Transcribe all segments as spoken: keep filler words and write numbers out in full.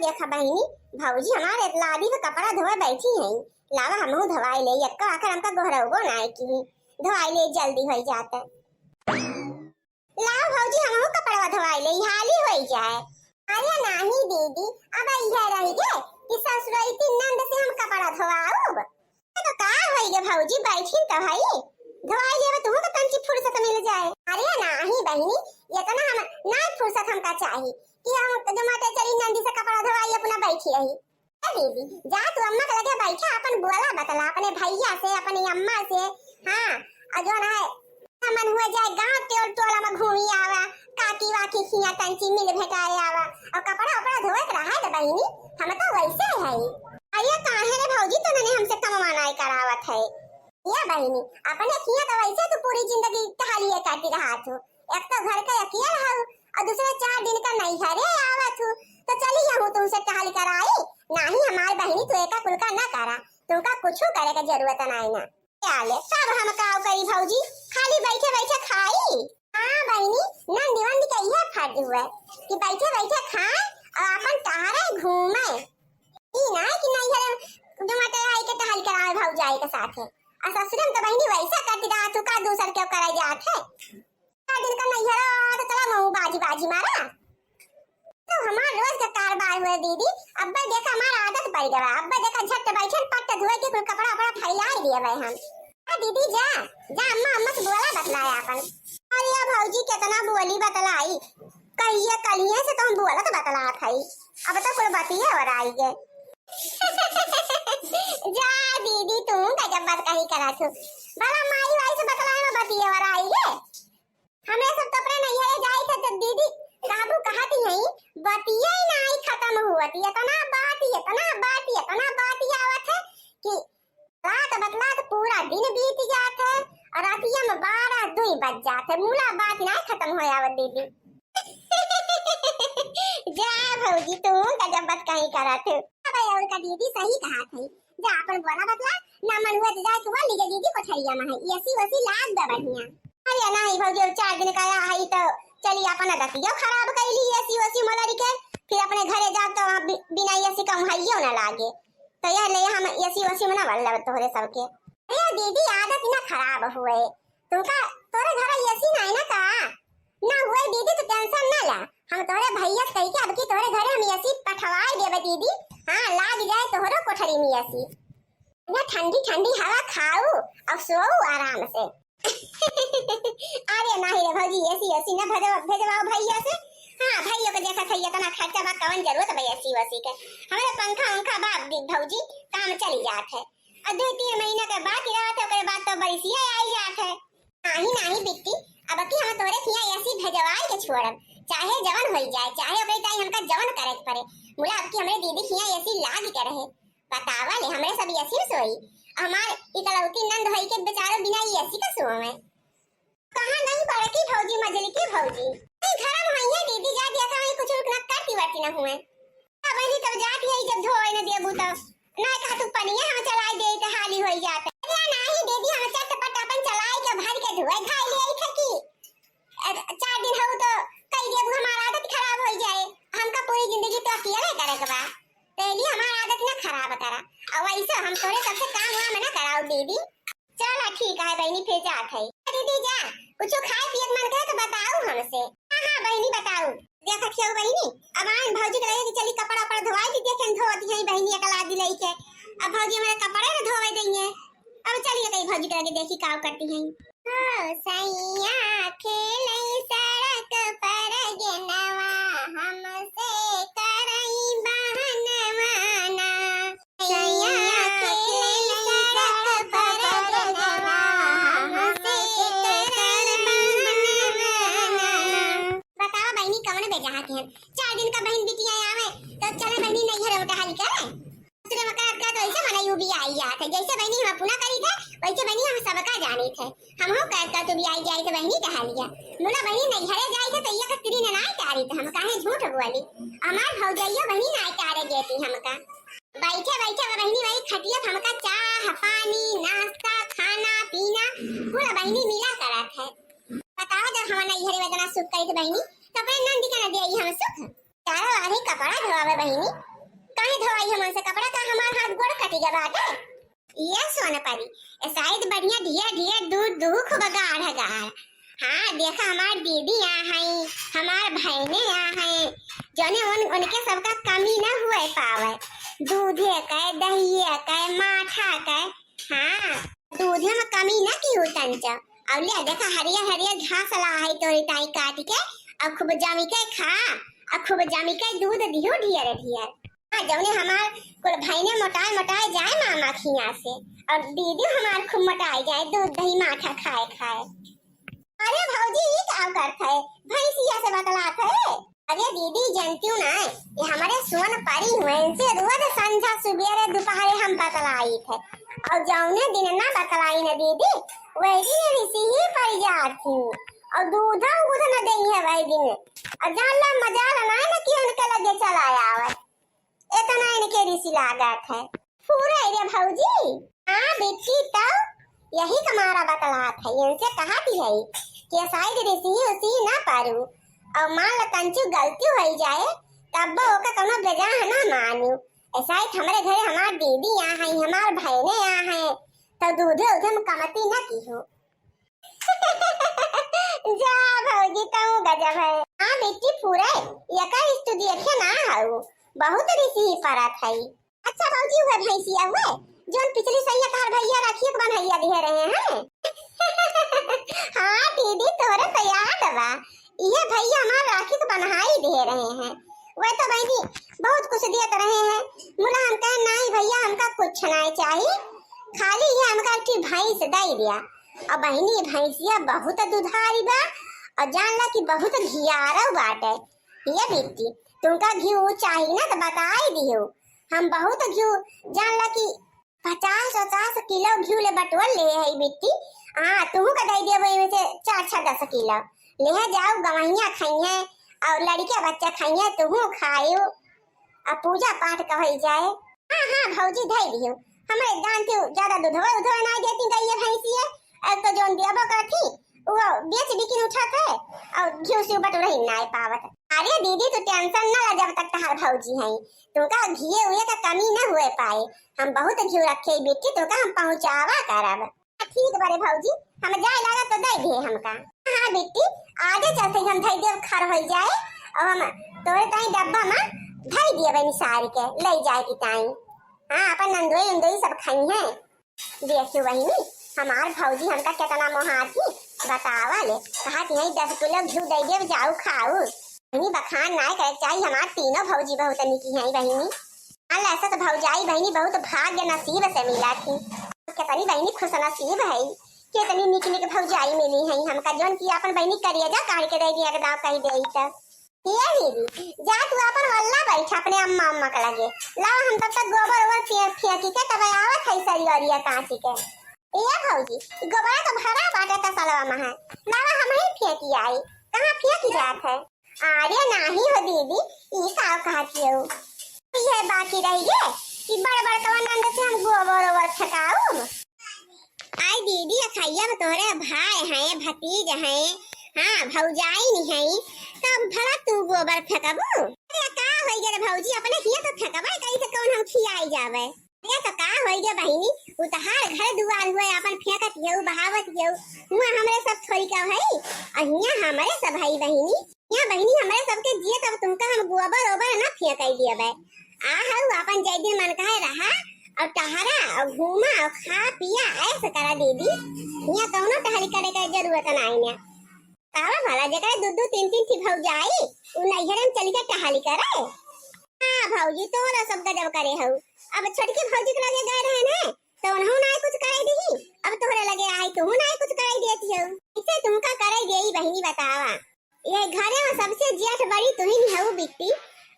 देखा बहिनी, भौजी हमारे लादी पे कपड़ा धोए बैठी हैं, लावा हमहू धोवाई ले, एक्का आखिर हमका गोहरउबो नाय की, धोवाई ले जल्दी होई जात। लाओ भौजी, हमहू कपड़वा धोवाई ले, हाली होई जाए। अरे नाही दीदी, अब इहे रहि गए कि ससुरैती नंद से हम कपड़ा धोवाउब। तो का होई गे भौजी, बैठिन तो हई, धोवाई लेबे तुहू के तंची फुर्सत मिल जाए। अरे नाही बहिनी, इतना हम ना फुर्सत हमका चाही कि हम जमाते चली नंदी से कपड़ा धोवाई अपना बैठी रही। ए दीदी, जा तू अम्मा के लगे बैठा, अपन बोला बतला अपने भैया से, अपनी अम्मा से। हाँ, और जो ना है, मन हुआ जाए गाँव टोल टोला में घूमी आवा, काकी वाकी खिया तंची मिल भेटाए आवा, और कपड़ा उपड़ा धोए के रहा तो बहिनी, हम तो वैसे है। अरे काहे रे भौजी, तो मैंने हमसे कमवा नाई करावत है। ये बहिनी, अपने खिया तो वैसे तू पूरी जिंदगी टहलिए काटी रहा तू। एक तो घर का अकेल हऊ और दूसरे चार दिन का नैहरे आवत हू, तो चली जाहू तुमसे टहल कराई। नाही हमार बहिनी, तू एका कुल का ना करा, तुमका कुछ करे के जरूरत नाई ना। क्या ले, सब हम काव करी भौजी, खाली बैठे बैठे खाई। हाँ बहिनी, नंदी वंदी का यह फर्ज हुआ कि बैठे बैठे खाए और अपन टहरे घूमे। ई ना कि नैहरे जमाते आई के टहल करावे भौजाई के साथे। आ ससुरे में तो बहिनी वैसा करती रहा, तू का दूसर के करे जात है। चार दिन का नैहरा तो चला महू बाजी बाजी मारा। तो हमार रोज का कारबार हुए दीदी, अब्बे देखा हमार आदत पड़ गवा, अब्बे देखा झट बैठन पट्ट धोए के कुल कपड़ा उपड़ा फैला दिए भाई हम। आ दीदी जा, जा अम्मा, अम्मा से बोला बतलाया अपन। अरे या भौजी कितना बोली बतलाई, कहिए कलिए से तो हम बोलत बतलात हई, अब तो कुल बतिया और आई गे। जा दीदी तू गजब बात कही करा तू, भला माई वाई से बतलाए में बतिया और आई गे। हमरे सब तो अपने नैहरे जाई थे तो दीदी काबू कहत ही, बतिये नाई खत्म हुअत, इतना बात, इतना बात, इतना बात आवत है कि रात बतलात पूरा दिन बीत जात है और रातिया में बारह दुई बज जात है, मुला बात नाई खत्म हो आवत दीदी। जा भौजी तू गजब बात कहीं करत है। अब और का दीदी सही कहा थे, जा अपन बोला बतला, ना मन हुआ तो जाए के बोल लीजिए दीदी कोठरिया में है, एसी वसी लाग दे बढ़िया। अरे नाही भौजी, अब चार दिन का आया है तो चली अपन दतिया खराब कर ली एसी वसी मलरी के, फिर अपने घरे जाओ तो वहाँ बि-, बिना एसी का वहाँ यो ना लागे। तो यह ले हम एसी वसी में ना बल्ला तोहरे सबके। अरे दीदी आदत ना खराब हुए, तुमका तोरे घर एसी नहीं ना का? ना हुए दीदी, तू टेंशन ना ला, हम तोहरे भैया से कह के अब की तोहरे घरे हम एसी पठवाए देबे दीदी। हाँ, लाग जाए तोहरो कोठरी में एसी, ना ठंडी ठंडी हवा खाऊ और सोऊ आराम से। अरे नाही रे भौजी, एसी एसी ना भेजवा, भेजवाओ भैया से। हाँ, भैया को देखा सही इतना खर्चा बा, कवन जरूरत बा एसी वसी के? हमारे पंखा उंखा बा दी भौजी, काम चली जात है। और दो तीन महीना के बात ही रहत है, ओकरे बाद तो बरिसिया आई जात है। नाही नाही बिट्टी, अब की हम तोरे खिया एसी भेजवाए के छोड़ब, चाहे जवन होई जाए, चाहे ओकरे ताई हमका जवन करे के पड़े, मुला अब की हमरे दीदी खिया एसी लाग के रहे। बतावा ले, हमरे सब एसी में सोई, हमार इकलौती नंद होई के बेचारो बिना एसी का सोवे। कहाँ गई बड़की भौजी, मझली की भौजी? नहीं, घर में होई है दीदी, जा दिया था, वहीं कुछ रुकना करती वरती ना हुए। अब नहीं तब जाती है, जब धोए न देबू तब। ना कहा तू पनिया हम चलाई दे तो हाली होई जात। अरे नाही दीदी, हम चटपट अपन चलाई के भर के धोए धाई ले आई थे की। अब चार दिन हो तो कई देबू, हमार आदत खराब होई जाए। हमका पूरी जिंदगी तो अकेले करे के बा। तेली हमार आदत ना खराब करा। और वैसे हम तोरे सबसे काम वाम ना कराऊ दीदी। चला ठीक है बहिनी, फिर जात है। दीदी जा, कुछ खाए पिए के मन करे तो बताऊ हमसे। हाँ हाँ बहिनी बताऊ। देखत हियो बहिनी, अब आइन भौजी के लगे कि चली कपड़ा उपड़ा धोवाई दी, देखें धोवत है बहिनी एक लादी लई के। अब भौजी हमारे कपड़े न धोवे देंगे। अब चलिए कहीं भौजी के लगे देखी का करती हैं। हो सैया खेलई सड़क पर गेनवा, हमसे करई बहनवा ना। सैया खेलई सड़क पर गेनवा, हमसे करई बहनवा ना। बतावा बहिनी, कवन बेजहा के हैं? चार दिन का बहिन बिटिया आवे, तो चले बहिनी नैहर उठा हल करे। दूसरे में करत करत वैसे मनई उबियाई जात है। जैसे बहिनी हम अपना करी थे, वैसे बहिनी हम सबका जानी थे। हमहू करत करत उबियाई जाई थे बहिनी टहलिया। मुला बहिनी नैहरे जाई थे तो ये कतरी ने नाई टारी थे, हम काहे झूठ बोली। हमार भौजैया बहिनी नाई टारे देती हमका। बैठे बैठे बहिनी वही खटिया पे हमका चाह, पानी, नाश्ता, खाना, पीना पूरा बहिनी मिला करत है। बताओ, जब हम नैहरे में इतना सुख करी थे बहिनी, तो अपने नंदी का न देई हम सुख? चारों आही कपड़ा धोआवे बहिनी। काहे धोआई हमन से कपड़ा, का हमार हाथ गोड़ कटि गवा बाटे? ये सोन परी, ए साइत बढ़िया ढिया ढिया दूध दूहू खूब गाढ़ गाढ़। हाँ, देखा हमार दीदी आ हई, हमार बहिने आ हई, जौने उन, उनके सबका कमी न हुए पावे। दूधे के, दहिए के, माठा के, हाँ, दूधे में कमी न किहू तंचा। अब ले देखा हरियर हरियर घास ला हई तोरी ताई काटि के, अब खूब जमि के खा, अब खूब जमि के दूध दिहू ढियर ढियर। हाँ, जौने हमार कुल बहिने मोटाए मोटाए जाए मामा खिया से, और दीदी हमार खूब मोटाए जाए दूध दही माठा खाए खाए। अरे भौजी, ई का करत है? भैंसिया से बतलात है? अरे दीदी, जनतिउ ना, ये हमरे सोन परी हुए, इनसे रोज संझा सुबेरे दुपहरे हम बतलाइत है, और जौने दिन ना बतलाई न दीदी, वही दिन रिसिही परि जात ही, और दूध उध न देई है वही दिन। और जान ला मजाल ना है ना कि उनके लगे चला आवे। एतना इनके रिसी लागत है। फुरै रे भौजी। हाँ बिट्टी, तौ यही का मारा बतलात है, इनसे कहत है कि साइत रिसी उसी ना पारू, और मान ल तंचू गलती होइ जाए, तब ओका कौनो बेजाह ना मानू। ऐसा ही हमरे घरे हमार दीदी आ हई, हमार बहिने आ हई, तौ दूधे उधे में कमती ना किहू। जा भौजी, तौ गजब है। हाँ बिट्टी फुरै, यका इस्तु देखे ना हऊ, बहुत रिसी परत है। अच्छा भौजी, उहे भैंसिया हुए, जौन पिछली सैया तहार भैया राखी के बन्हैया दिहे रहे हैं? हाँ दीदी, तोहरे तो याद बा, इहे भैया हमार राखी के बन्हाई दिहे रहे हैं। वह तो बहिनी बहुत कुछ देत रहे हैं, मुला हम कहे, "नाहीं भैया, हमका कुछ नाहीं चाही, खाली ये हमका एक ठी भैंस दई दिया।" और बहिनी, भैंसिया बहुत दुधारी बा, और जान ला कि बहुत घियारौ बाटे। ये बिट्टी, तुमका घिउ चाही ना तो बताई दियो, हम बहुत घिउ, जान ला कि पचास पचास किलो घिउ ले बटोर ले है बिट्टी। हाँ, तुहू का दई देबो, एमे से चार छह दस किलो ले जाऊ, गवहिया खइहे और लड़िका बच्चा खइहे, तुहू खायू, और पूजा पाठ कहल जाए। हाँ हाँ भौजी, दई दियो, हमरे दान से ज्यादा दूधवा उधवा ना देती गइया भैंसिया, अब तो जौन देबो करती वो बेच बिकिन उठत है और घिउ से बटोर ही ना पावत। अरे दीदी, तू tension ना ला, जब तक तहार भौजी हैं, तुमका घिए उए का कमी ना हुए पाए। हम बहुत घिउ रखे बिट्टी, तुमका हम पहुँचावा करब। ठीक बरे भौजी, हम जाए लागा तो दे दे हमका। हाँ बिट्टी, आजे चलते हम धई देब, खर होइ जाए, और हम तोरे ताई डब्बा में धई दिए बनी सारी के, ले जाए की ताई। हाँ, अपन नंदोई उंदोई सब खइहे। देखियो बहिनी, हमार भौजी हमका केतना मोहाती, बतावा ले, कहा कि "नहीं, दस किलो घिउ दे देब, जाऊ खाऊ।" बहिनी, बखान नाय करे के चाही, हमार तीनों भौजी बहुत निकी हैं बहिनी। हाँ, ऐसा तो भौजाई बहिनी बहुत भाग्य नसीब से मिला थी। केतनी बहिनी खुश नसीब है, केतनी निक निक भौजाई मिली है हमका, जौन की अपन बहिनी करिया जा काढ़ के दे दी, एकदम कही दे तो। ए दीदी, जा तू अपन वल्ला बैठ अपने अम्मा अम्मा के लगे। लाओ हम तब तक गोबर ओबर फे-, फेंकी के तब आवत है सरियरिया काटी के। ए भौजी, ई गोबरा तो भरा बाटे तसलवा में है। लाओ हम ही फेंकी आई। कहाँ फेंकी जात है? अरे नाही हो दीदी, ई का कहत हो? ये बाकी रह गए कि बड़ बड़ कवा नंद से हम गोबर ओबर फेंकाऊ। आई दीदी, अखैया में तोहरे भाई हैं, भतीज हैं, हाँ, भौजाइन हैं, तब भला तू गोबर फेंकबू? अरे, का होई गे रे भौजी, अपने हिया तो फेंकबे करी, तो कौन हम खियाई जावे? अरे, तो का होई गे बहिनी, उ तहार घर दुआर हुए, अपन फेंकत हियऊ, बहावत हियऊ, हुआ हमरे सब थोड़ी का है, और हिया हमरे सब है बहिनी। या बहिनी, हमरे सबके जियत अब तुमका हम गोबर ओबर ना फेंकाई दियबे। आ हऊ, अपन जय दिन मन कहे रहा, और टहरा, और घूमा, और खा पिया, ऐश करा दीदी। हिया कौनो टहली करे के जरूरत नाई ने। कावा भला जेकरे दू दू तीन तीन ठी भौजाई, उ नैहरे में चली के टहली करे। हाँ भौजी, तोहरा सब गजब करे हऊ। अब छोटकी भौजी के लगे गए रहे ने, तो उन्हों नाई कुछ करे दी, अब तोहरे लगे आई, तू नाई कुछ करे देती हऊ। इसे तुमका करे देई बहिनी, बतावा। ये घरे में सबसे जेठ बड़ी तुहिन हऊ बिट्टी।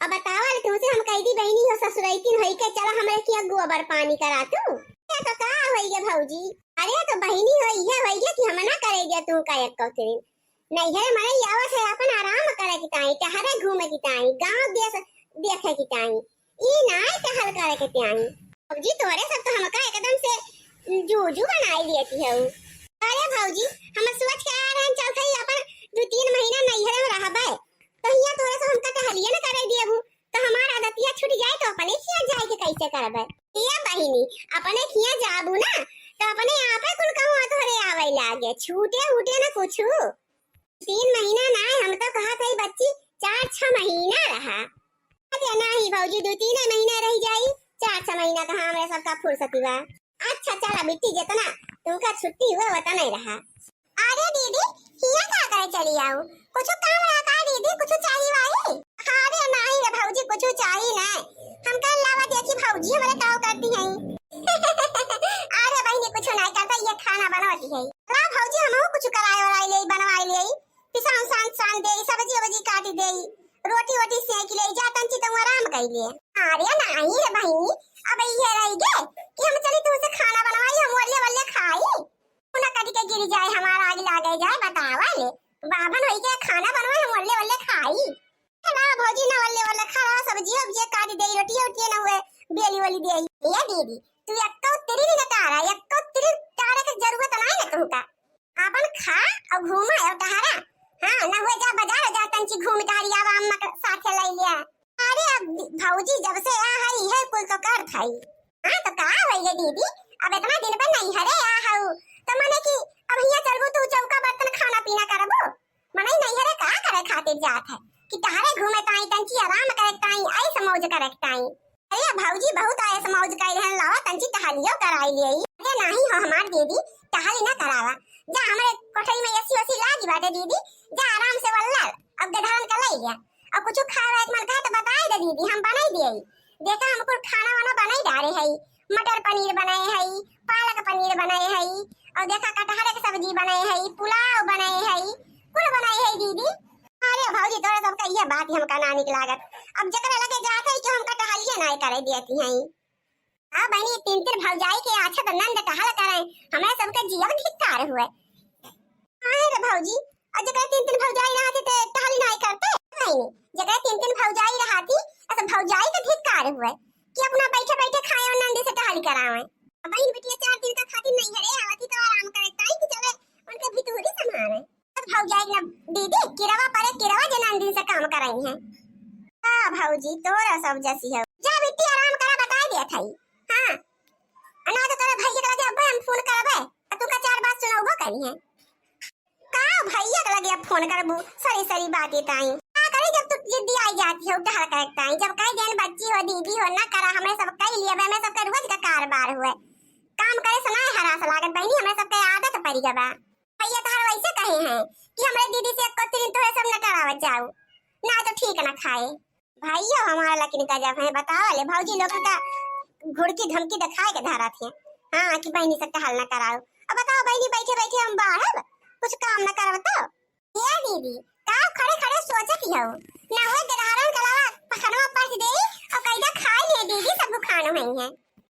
अब बतावा ले, तुमसे हम कह दी बहिनी हो ससुरैतिन होई के, चला हमरे किया गोबर पानी करा तू। ये तो का होई गे भौजी? अरे तो बहिनी हो, ये होई गे कि हम ना करे दिया तू का एक कौतरी। नैहरे मने आवत है अपन आराम करे की ताई, टहरे घूमे की ताई, गाँव देश देखे की ताई। ई नाई टहल करे के त्याई। भौजी तोरे सब तो हमका एकदम से जूजू बनाई देती हऊ। अरे भौजी, हम सोच के आ रहे हैं, चलते ही अपन दू तीन महीना नैहरे में रहबे, तो हिया तोरे से हमका टहलिए न करे दिए। करबे। ए बहिनी, अपने खिया जाबू ना, तो अपने आपे कुल कहूँ तोहरे आवे लागे, छूटे उठे ना कुछू। तीन महीना ना, हम तो कहत हई बच्ची, चार छह महीना रहा। अरे नाही भौजी, दो तीन महीना रह जाई, चार छह महीना कहाँ हमरे सबका फुर्सती बा। अच्छा चला बिट्टी, जितना तुमका छुट्टी हुआ उतना ही रहा। अरे दीदी, हिया का करे चली आऊ? कुछ काम रहा का दीदी? कुछ चाहिए भाई? अरे नाही रे भौजी, कुछ चाहिए ना। हम कल लावा देखी भौजी हमरे का करती हैं। अरे बहिनी, कुछ नहीं करता, ये खाना बनवाती है। ला भौजी, हम कुछ कराए वराए ले, बनवाए ले, पिसान सान सान दे, सब्जी वब्जी काट दे, रोटी वोटी सेक ले, जा तंची तुम आराम कर ले। अरे नाही रे बहिनी, अब ये रह गए कि हम चली तुमसे खाना बनवाई, हम वल्ले वल्ले खाई। ना कटी के गिर जाए, हमारा आग लागे जाए, बतावा ले। बाभन होई के खाना बनवाई, हम वल्ले वल्ले खाई। ना भौजी, ना वल्ले वल्ले खा रहा, सब्जी उब्जी काट दे, रोटी उटिए ना हुए, बेली वली दे। ये दीदी, तू एक्को तिरी भी ना तारा, एक्को तिरी तारे के जरूरत नहीं ना तुमका। आपन खा और घूमा और टहरा। हाँ, ना हुए जा बाजार, जा तंची घूम टहरी आवा, अम्मा के साथे ले लिया। अरे अब दि-, भौजी जब से आ है, इहे कुल तो करत है। हाँ, तो का होई गे दीदी, अब इतना दिन पे नैहरे आ हऊ, तो मने कि अब हियाँ चलबू तू चौका बर्तन खाना पीना करबू? मने नैहरे का करे खातिर जात है कि टहरे घूमे ताई, तंची आराम करे ताई, ऐस मौज करे ताई। अरे भौजी बहुत ऐस मौज कइले हन, लावा तंची टहलियो कराई ले। अरे नाही हो हमार दीदी, टहली ना करावा, जा हमरे कोठरी में एसी ओसी लागी बाटे दीदी, जा आराम से वल्लल, अब गधारन के ले जा। और कुछ खाए वाए के मन कहे तो बताई दे दीदी, हम बनाई दिए। देखा हम कुल खाना वाना बनाई डारे हई, मटर पनीर बनाए हई, पालक पनीर बनाए हई, और देखा कटहर के सब्जी बनाए हई, पुलाव बनाए हई, कुल बनाए हई दीदी। अरे भौजी तोरे सबका ये बात ही हमका ना निक लागत। अब जकरे लगे जात हई कि हमका टहलिए ना करे देती हई। आ बहिनी, तीन तीन भौजाई के आछत नंद टहल करे, हमरे सबके जियब धिक्कार हुए। काहे रे भौजी, और जकरे तीन तीन भौजाई रहती ते टहल नाई करते? नहीं, जकरे तीन तीन भौजाई रहती, ऐसे भौजाई के धिक्कार हुए कि अपना बैठे बैठे खाए और नंदी से टहल करावे। अब बहिन बिटिया चार दिन का खातिर नैहरे आवती तो आराम करे ताई कि चले उनके भितूरी संभाले। बस भौजाई ना दीदी, किरवा परे किरवा जे नंदी से काम कराई है। हाँ भौजी, तोरा सब जैसी हो। जा बिट्टी आराम करा, बताई दिया थाई। हाँ, आ ना तो तोरे भैया के लगे अब्बे हम फोन करबे, आ तू का चार बात सुनौबो करी है। का भैया के लगे अब फोन करबू? सरी सरी बात ये ताई। का करी जब तू जिद्दी आई जाती हो, टहल करे ताई। जब कह देन बच्ची हो, दीदी हो, ना करा, हमरे सब कह लिया, हमरे सब का रोज का कारबार हुए। काम करे से ना हरास लागत बहिनी, हमरे सब के आदत पड़ी गबा। भैया तोहर वैसे कहे हैं कि हमरे दीदी से एको तिरिन तोहे सब न करावत जाऊ, ना तो ठीक ना खाए। भाइयों हमारा लेकिन गजब है, बतावा ले भौजी लोग का घुड़की धमकी दिखाए के धरत है। हाँ, कि बहिनी से टहल न कराओ। अब बताओ बहिनी, बैठे बैठे हम बाढ़ब, कुछ काम न करब तो? ए दीदी, का खड़े खड़े सोचत ही हो? ना हो गदहरन के अलावा पखनवा पच दे और कैदा खाए ले दीदी, सब भुखान हुई है।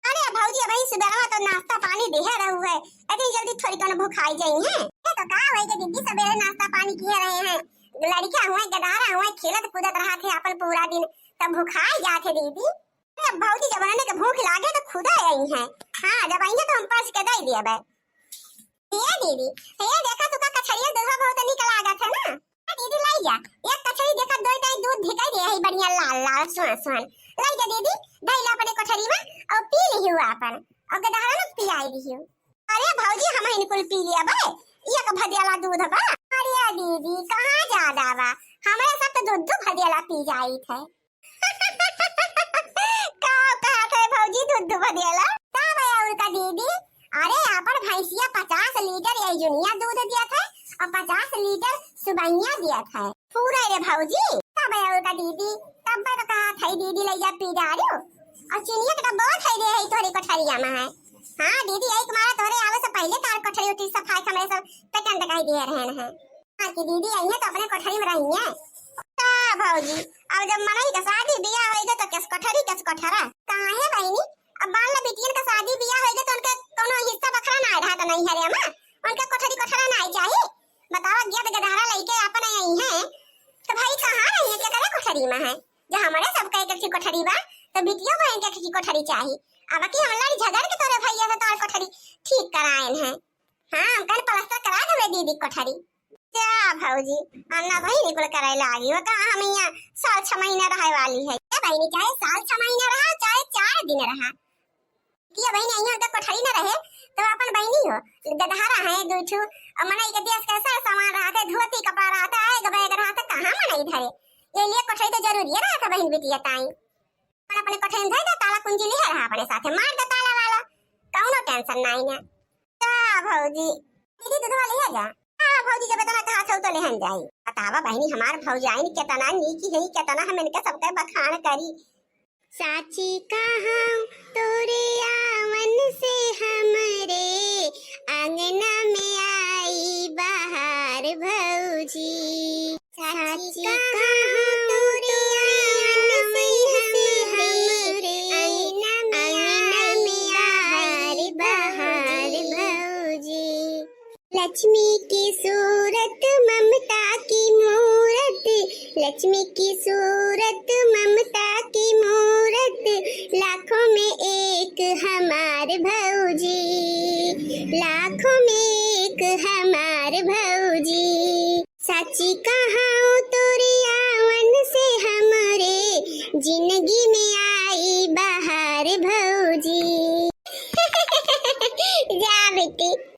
अरे भौजी, अबही सुबेरवा तो नाश्ता पानी देहे रहू है, इतनी जल्दी थोड़ी कौनो भुखाई जाई है। ये तो का होई के दीदी, सबेरे नाश्ता पानी किए रहे हैं, लड़कियां हुए, गदारा हुए, खेलत कूदत रहा थे अपन पूरा दिन, तब भुखाई जात है दीदी। अरे भौजी, जब उन्हें के भूख लागे तो खुदा आई है। हाँ, जब आई है तो हम परस के दे दिए बे। ये दीदी, ये देखा तू का कचहरिया दूधवा बहुत निक लागत है ना। दीदी लाई जा, एक कचरी देखा, दो टाइम दूध धिकाई दे है, बढ़िया लाल लाल सुहान सुहान। लाई जा दीदी, धई ला अपने कोठरी में और पी लिहियो आपन, और गदहरा लोग पियाई दिहियो। अरे भौजी, हम ही कुल पी लिया बे, एक भदेला दूध बा। अरे दीदी, कहाँ ज्यादा बा, हमरे सब तो दो दो भदेला पी जाई थे। का कहत है भौजी, दूध भदेला? का भैया उनका दीदी? अरे, आपन भैंसिया पचास लीटर यही जुनिया दूध दिया था और पचास लीटर सुबहिया दिया था। पूरा रे भौजी, का भैया उनका दीदी? तब तो कहा था दीदी ले जा पी डालो और चीनिया के डब्बा थे दे है तोहरी कोठरिया में है। हाँ दीदी, एक मारा तोहरे आवे से पहले तार कोठरी उठी सफाई कमरे सब पेटन दिखाई दे रहे हैं। हाँ कि दीदी आई है तो अपने कोठरी में रही है। का भौजी, अब जब मनई का शादी बियाह होई तो केस कोठरी, केस कोठरा। काहे बहिनी? अब मान लो बिटियन का शादी बियाह होई तो उनके कोनो हिस्सा बखरा ना रहा तो नहीं हरे अम्मा, उनके कोठरी कोठरा ना चाहिए। बतावा, गिया तो गदहरा लइके अपन आई है, तो भाई कहाँ रही है, केकरे कोठरी में है? जो हमारे सबका एक एक ठो कोठरी बा, तो बिटियों को एक एक ठो कोठरी चाहिए। अब की हम लड़ी झगड़ के तोरे भैया से तोर कोठरी ठीक कराएन है। हाँ, हम कल पलस्तर करा देबे दीदी कोठरी। जा भौजी, अन्ना वही निकल करे लागी, वो कहाँ हम यहाँ साल छह महीना रहे वाली है। ए बहिनी, चाहे साल छह महीना रहा, चाहे चार चार दिन रहा। किया बहिनी, यहाँ उनका कोठरी न रहे, तो अपन बहिनी हो, गदहरा है, दुइ ठू, और मनई के देश के सर सामान रहते, धोती कपड़ा रहते, आए गए बैग रहते, कहाँ मनई धरे? ये लिए कोठरी तो जरूरी है रहता बहिन बिटिया ताई। अपन अपने कोठरी में धर दे, ताला कुंजी लिहे रहा अपने साथे, मार दे ताला वाला, कौनो tension नहीं ना। का भौजी, दीदी दूधवा लिहे जा। हाँ भौजी, जब इतना कहा छौ तो लेहन जाई। बतावा बहिनी, हमार भौजाइन केतना नीक है, केतना हम इनके सबके बखान करी। साची कहाँ तोरे आवन से हमरे आंगना में आई बहार भौजी। साची कहाँ तोरे आवन से हमरे आंगना में आई बहार भौजी। लक्ष्मी की सूरत ममता की मूरत, लक्ष्मी की सूरत ममता की मूरत, लाखों में एक हमार भौजी, लाखों में एक हमार भौजी। साची कहाँ तोरे आवन से हमरे जिंदगी में आई बहार भौजी। जा बेटी।